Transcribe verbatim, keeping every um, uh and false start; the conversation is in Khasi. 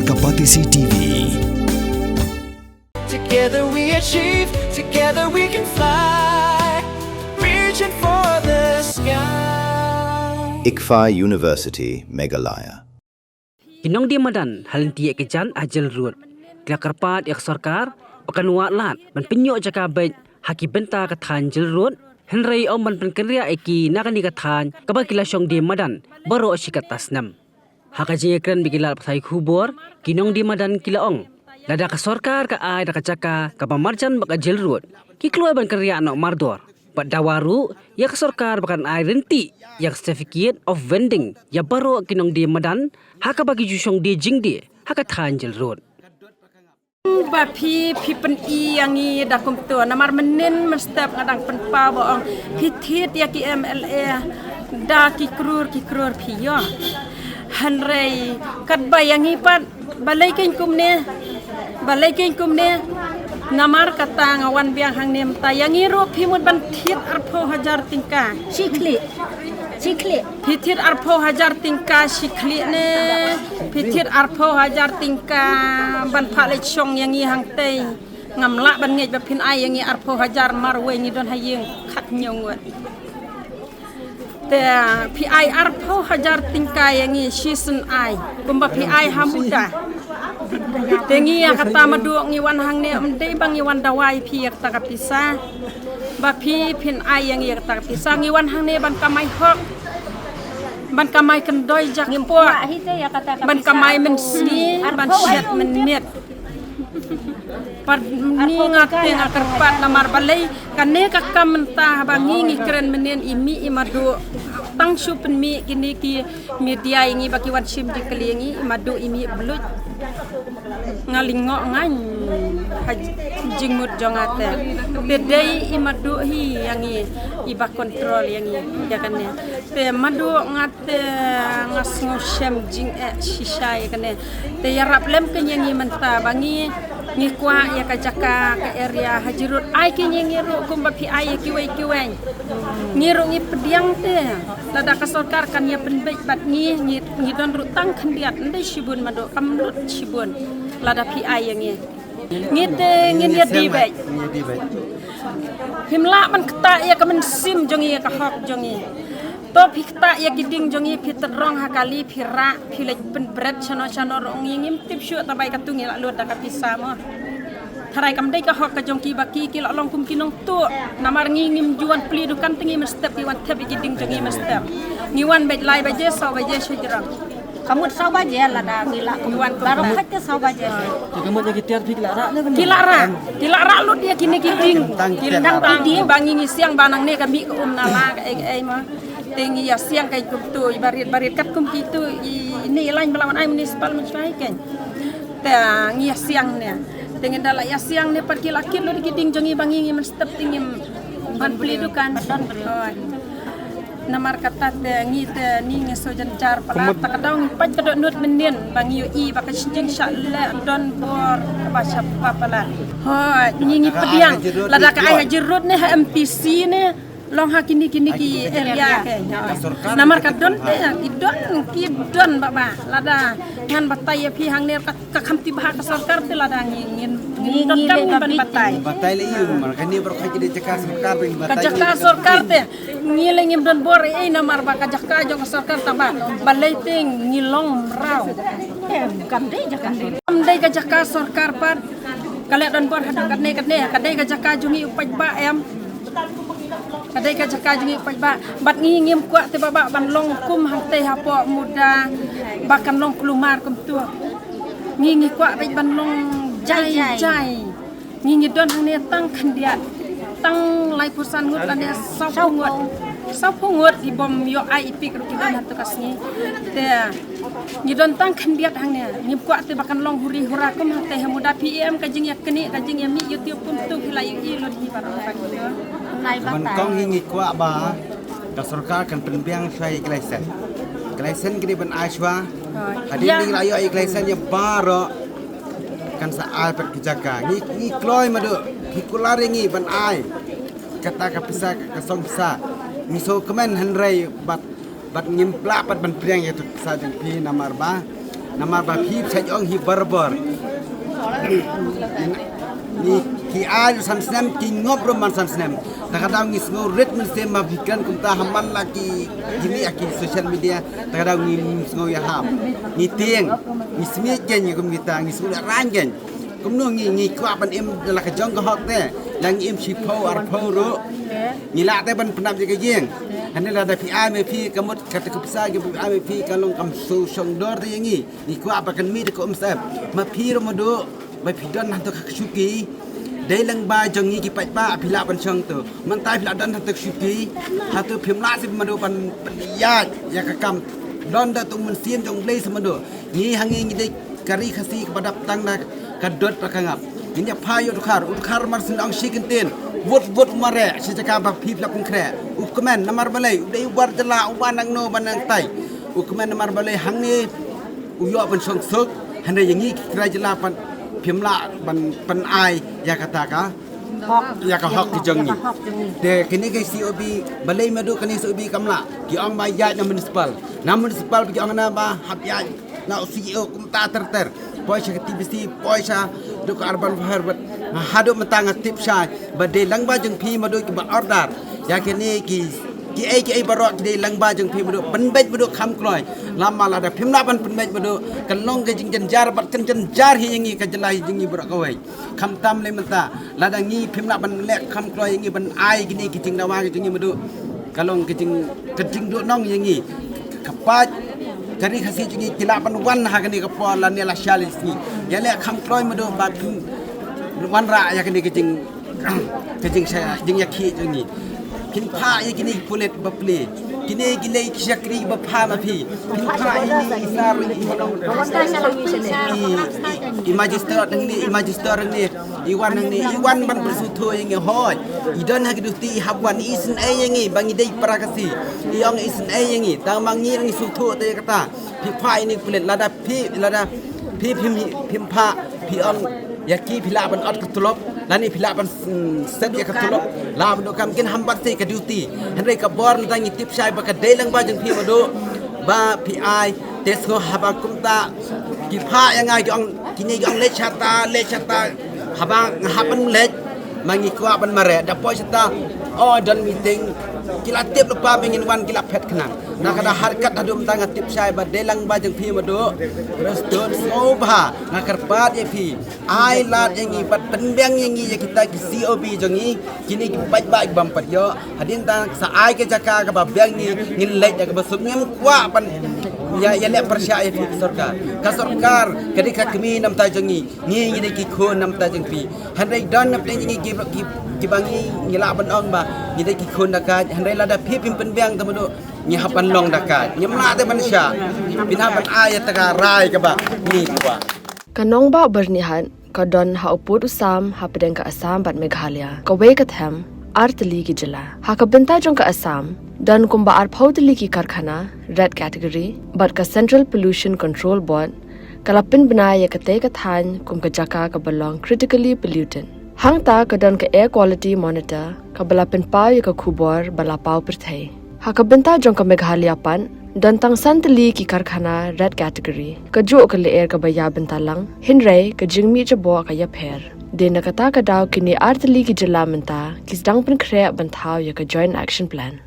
Ka Batesi T V. Together we achieve, together we can fly, reaching for the sky. ICFAI University, Meghalaya. Ki nongdie madan ha lynti ïaid ka jan ha Jail Road ki la kyrpad ïa ka sorkar ba kan wad lad ban pynïoh jaka beit ha ki bynta ka thaiñ Jail Road, hynrei ym ban pynkynriah ïa ki na kane ka thaiñ kaba ki la shong die madan baroh shi katta snem. Ha ka jingïakren bad ki lad pathai khubor, ki nongdie madan ki la ong, lada ka sorkar ka ai da ka jaka kaba marjan bad ka Jail Road, ki kloi ban kynriah noh mardor. Bad dawa ruh ïa ka sorkar ba kan ai ryntih ïa ka certificate of vending ïa baroh ki nongdie madan ha kaba ki ju shong die jingdie ha ka thaiñ Jail Road. Ba phi, phi pyni ïa ngi da kumto, namar mynnin mynstep nga dang pynpaw ba ong phi thied ïa ki M L A da ki krur ki krur phi ïoh. Hynrei katba ïa ngi pat balei kein kumne, balei kein kumne. Namar kata nga wan biang hangne mynta, ïa ngi ruh phi mut ban thied arphew hajar tyngka. Shi khlieh. Shi khlieh. Phi thied arphew hajar tyngka shi khlieh ne phi thied arphew hajar tyngka ban phah leit shong ïa ngi hangtei? Ngam lah ban ngeit ba phin ai ïa ngi arphew hajar marwei ngi don ha ïing khathynñiew ngut. Te phi ai arphew hajar tyngka ïa ngi shisien ai kumba phi ai ha MUDA. Te ngi ïa kata Madu ngi wan hangne ym dei ba ngi wan dawa ïa phi ïa kata ka pisa. Ba phi phin ai ïa ngi ïa kata ka pisa, ngi wan hangne ban kamai hok, ban kamai kyndoi jakpoh, ban kamai mynsngi, ban shet mynmiet. Pat ni nga te nga kyrpad namar balei kane ka kam mynta ba ngi ngi kren mynnin i mih i Madu. Tang shu pynmih kine ki media ïa ngi ba ki wan shim jingkylli ïa ngi, i Madu i mih bluit. Nga lyngngoh ngan ha jingmut jong nga te. Te dei i Madu hi ïa ngi iba control ïa ngi ïa kane. Te Madu nga te nga sngewshem jingeh shisha ïa kane. Te ïarap lem kein ïa ngi mynta ba ngi ngi kwah ïa ka jaka ka area ha Jail Road, ai kein ïa ngi ruh kumba phi ai ïa kiwei kiwei. Ngi ruh ngi pdiang te lada ka sorkar kan ïa pynbeit bad ngi, ngi, ngi don ruh tang khyndiat, ym dei shibun Madu, kam lut shibun lada phi ai ïa ngi. Ngi te ngin ïa die beit. Phim lah ban ktah ïa ka mynsiem jong ngi, ïa ka hok jong ngi. To phi ktah ïa ki dieng jong ngi, phi tynrong ha kali, phi rah, phi leit pynbret shano shano ruh, ngi ngim tip shuh, tang ba ïa katu ngi la lut da ka pisa mo. Tharai kam dei ka hok ka jong ki ba ki, ki la long kum ki nongtuh. Namar ngi ngim ju wan plie dukan te ngi mynstep, ngi wan thep ïa ki dieng jong ngi mynstep. Ngi wan beit lai baje, saw baje shajrong. Ka mut saw baje lada ngi la, ngi wan baroh khat te saw baje. Te ka mut ïa ki tiar phi ki la rah ne ka mut? Ki la rah. Ki la rah lut ïa kine ki dieng. Tang ki dieng ba ngi ngi siang ba nangne ka mih ka um nala ka ei ei ma. Te ngi ïa siang ka kumtu i barit barit katkum kitu i ne i lain ba la wan ai municipal mynshwa hi kein. Te ngi ïa siang ne. Te ngin da la ïa siang ne pat ki la kit lut ki dieng jong ngi ba ngi ngi mynstep te ngim ban plie dukan. Hooid. Namar kata te ngi te ni ngi shu jynjar palat, ta ka daw ngi pait ka dohnud mynnin ba ngi ïohi ba ka jingshah leh don bor kaba shah palat. Hooid, ngi ngi pdiang lada ka ai ha Jail Road ne ha M T C ne long ha kine kine ki area ke. Namar ka don te ki don ki don ba ba lada ngan batai ïa phi hangne ka Ka kham tip ha ka sorkar te lada ngi ngin ngin don kam ngi ban batai. Batai le ïu mar kane baroh kha ki dei jaka sorkar, ba ngi batai. Ka jaka sorkar te ngi le ngim don bor ei namar ba ka jaka jong ka sorkar ta ba balei te ngi long mraw. Em, kam dei jaka, kam dei ka jaka sorkar pat. Ka le don bor haduh katne katne ka dei ka jaka jong ngi u paidbah em. Ka dei ka jaka jong ngi u paidbah bad ngi ngim kwah te ba ba ban long kum hangtei hapoh MUDA ba kan long kulmar kumtu. Ngi ngi kwah beit ban long jai jai. Ngi ngi don hangne tang khyndiat, tang laiphew san ngut lane sawphew ngut. Sawphew ngut i bym ïoh ai i pik ruh ki don hangtu ka sngi. Te ngi don tang khyndiat hangne, ngim kwah te ba kan long huri hura kum hangtei ha MUDA. Phi em ka jingïaknieh ka jingïamih YouTube kumtu phi la ïohi lut hi baroh. Ban kong hi ngi kwah ba ka sorkar kan pynbiang shuwa ïa ki license. Ki license ki dei ban ai shuwa. Hadien ngi la ïoh ïa ki license ïa baroh kan sa ai pat ki jaka. Ngi ngi kloi madu, ki kular ïa ngi ban ai kata ka pisa ka song pisa. Ngi sngewkmen hynrei bad bad ngim lah pat ban pdiang ïa ka pisa jong phi namar ba Namar ba phi phi sa jong hi barabor. Ni ki ai san snem, ki ngop ruh man san snem. Ta ka daw ngi sngew rit mynsiem ba phi kren kumta ha man la ki, ki ni ha ki social media. Ta ka daw ngi sngew ïahap. Ngi tieng, ngi smiej kein, ngi kum kita, ngi sngew rit rang kein. Kumno ngi, ngi kwah ban im da la ka jong ka hok te. La ngi im shiphew arphew ruh. Ngi lah te ban pynap ïa ka ïing. Hynrei lada phi ai me phi ka mut kata ka pisa ki phi ai me phi ka long kam shu shong dor te ïa ngi. Ngi kwah ba kan mih da ka umsyep. Ma phi ruh Madu, ba phi don hangto ka shuki. Dei lang ba jong ngi ki paidbah phi lah ban shong to. Mynta phi lah don hangto ka shuki. Hato phim lah shuh Madu ban pynïaid ïa ka kam. Don da tu mynsiem jong Blei shuh Madu. Ngi ha ngi ngi dei ka ri Khasi kaba dap tang da ka dud bad ka ngap. Ngin ïa phai ïa u Dkhar, u Dkhar mar syn ong shi kyntien. Vote, vote u mareh, shi jaka ba phi phi la pynkhreh. U kmen namar balei, u dei u bar jylla, u wan nangno ban nangtai. U kmen namar balei hangne u ïoh ban shong suk, hynrei ïa ngi ki trai jylla pat phim lah ban pynai ïa kata ka, ïa ka hok ki jong ngi. Te kane ka C O B, balei Madu kane C O B kam lah. Ki ong ba ïaid na municipal. Na municipal ba ki ong na ba hap ïaid na u C E O kumta ter ter. Poi sha ka T B C, poi sha duk ka urban fair bad haduh mynta nga tip shai ba dei lang ba jong phi Madu kiba order. Ïa kine ki, kiei kiei baroh ki dei lang ba jong phi Madu, pynbeit Madu kham kloi. Lada lada phim lah ban pynbeit Madu, kan long ka jingjynjar bad kan jynjar hi ïa ngi ka jylla hi jong ngi baroh kawei. Khamtam lei mynta, lada ngi phim lah ban leh kham kloi ïa ngi ban ai kine ki jingdawa ki jong ngi Madu. Ka long ka jing, ka jingduhnong ïa ngi. Ka paid ka ri Khasi jong ngi ki lah ban wan ha kane ka por lane la shai la sngi. Ïa leh kham kloi Madu ba phin wanrah ïa kane ka jing, ka jingshai, jingïakhih jong ngi. Phin phah ïa kine ki pulit ba plie. Kine ki lei ki shakri ba phah ma phi. Phin phah ïa kine i sar i i, i magistrate nangne, i magistrate nangne. I wan nangne, i wan ban pynsngewthuh ïa ngi hooid. I don ha ki duty i hap wan, i isynei ïa ngi ba ngi dei para Khasi. I ong i isynei ïa ngi, tang ma ngi ngi sngewthuh te ïa kata. Phi phah ïa kine ki pulit, lada phi, lada phi phim, phim phah, phi ong ïa ki phi lah ban ot ka tulop, lane phi lah ban, mm, set ïa ka tulop. Lah ban duh kam kin ham bat te ka duty. Hynrei ka bor mynta ngi tip shai ba ka dei lang ba jong phi Madu ba phi ai te sngew haba kumta ki phah ïa nga ki ong kine ki ong leit shata, leit shata. Haba nga hap ban leit ma ngi kwah ban mareh da poi shata. O don meeting ki la tip lypa ba ngin wan ki la phet khnang. Na ka da harkat haduh mynta nga tip shai ba dei lang ba jong phi Madu. Prestone sngewbha nga kyrpad ïa phi. Ai lad ïa ngi bad pynbiang ïa ngi ïa kita ki C O B jong ngi, kine ki paidbah ki bym pat ïoh. Hadien ta sa ai ka jaka kaba biang ngi, ngin leit ïa kaba suk, ngim kwah ban ïa, ïa leh pyrshah ïa phi ka sorkar. Ka sorkar ka dei ka kmie namta jong ngi, ngi ngi dei ki khun namta jong phi. Hynrei don na pdeng jong ngi ki, ki, kiba ngi, ngi lah ban ong ba ngi dei ki khun da ka, hynrei lada phi phim pynbiang te Madu ngi hap ban long da ka. Ngim lah te ban shah. Phin hap ban ai ïa ta ka rai kaba ngi kwah. Ka nongbah Byrnihat ka don ha u pud u sam hapdeng ka Assam bad Meghalaya, kawei ka them ar tylli ki jylla. Ha ka bynta jong ka Assam don kumba arphew tylli ki karkhana red category bad ka Central Pollution Control Board ka la pynbna ïa katei ka thaiñ kum ka jaka kaba long critically polluted. Hangta ka don ka Air Quality Monitor kaba la pynpaw ïa ka khubor ba la paw pyrthei. Ha ka bynta jong ka Meghalaya pat don tang san tylli ki karkhana red category. Kajuh ka lyer kaba ïa bynta lang, hynrei ka jingmih jaboh ka ïapher. Dei na kata ka daw kine ar tylli ki jylla mynta ki sdang pynkhreh ban thaw ïa ka Joint Action Plan.